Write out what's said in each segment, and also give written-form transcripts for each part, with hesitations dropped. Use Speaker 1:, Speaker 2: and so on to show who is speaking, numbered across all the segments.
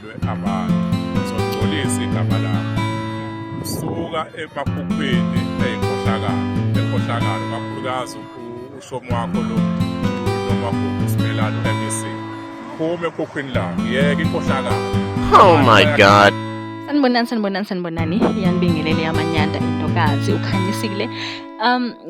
Speaker 1: Nihlelwe abantu, nizongcolisa igama lami. Suka emakhukhwini eyinkohlakalo, enkohlakalo kakhulukazi ushomi wakho lo noma usimelane u-MEC. Phuma ekhukhwini lakho, yeka inkohlakalo.
Speaker 2: Oh my God.
Speaker 3: Sanibonani, sanibonani, sanibonani. Iyanibingelele yamanyanda intokazi ukhanyisile.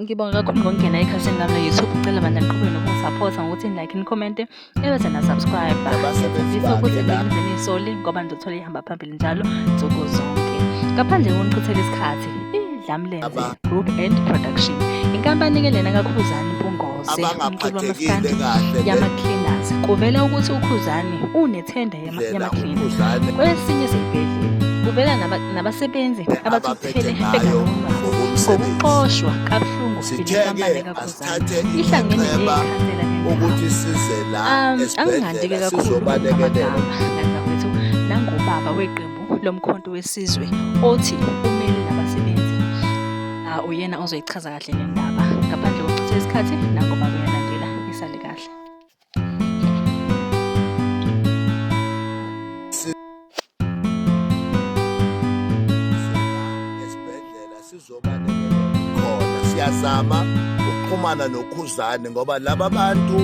Speaker 3: Ngibonga kakhulu ngokungena ekhasini lami le-YouTube. Ngicela bandla niqhubeke nokungisapotha ngokuthi ni-like, ni-comment, ebese na-subscribe.
Speaker 4: Abasebenzi
Speaker 3: Ngifisa ukuthi
Speaker 4: bakhe la.
Speaker 3: nize nisoli ngoba nizothola ihamba phambili njalo nsuku zonke. Ngaphandle kokunichithela isikhathi, iDlamlenze Group and Production. Inkampani-ke lena kaKhuzani Mpungose, umculi
Speaker 4: abangaphathekile
Speaker 3: wamaskandi
Speaker 4: kahle
Speaker 3: yama-cleaners. Kuvela ukuthi uKhuzani unethenda
Speaker 4: ngendlela
Speaker 3: yama-cleaner.
Speaker 4: uKhuzani
Speaker 3: Kwesinye seyibhedlela kuvela nabasebenzi
Speaker 4: abaphethe
Speaker 3: abathukuthele
Speaker 4: ngayo
Speaker 3: benganolwazi
Speaker 4: ngokomsebenzi.
Speaker 3: ngokuxoshwa kabuhlungu
Speaker 4: Sithe-ke
Speaker 3: yinkampani kaKhuzani
Speaker 4: asithathe
Speaker 3: ihlangene
Speaker 4: inxexheba
Speaker 3: nekhansela lendawo.
Speaker 4: ukuthi size la
Speaker 3: Angingandi-ke
Speaker 4: esibhedlela
Speaker 3: kakhulu
Speaker 4: sizobalekelela.
Speaker 3: ngamagama nganzakwethu nangubaba weqembu loMkhonto weSizwe othi umele nabasebenzi. Ah, uyena ozoyichaza kahle le ndaba. Ngaphandle kokuchitha isikhathi nangubaba uyalandela nisale kahle.
Speaker 4: Esibhedlela sizobalekelela khona siyazama ukuxhumana noKhuzani ngoba laba bantu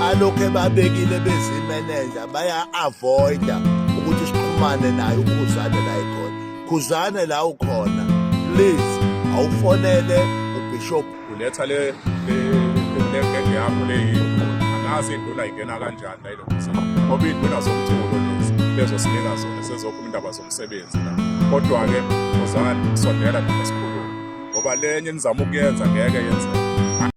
Speaker 4: alokhu babekile bezimenenja baya-avoida ukuthi sixhumane naye uKhuzane la ekhona. Khuzane la ukhona, please awufonele ubishop.
Speaker 1: Uletha le le genge yakho le angazi induna ingena kanjani la ilokhu ngoba iy'nduna zomculo lezi lezosinika zona sezokhuluma indaba zomsebenzi la. Kodwa-ke Khuzani, sondela noma sikhulume ngoba lenye enizama ukuyenza ngeke yenzeke.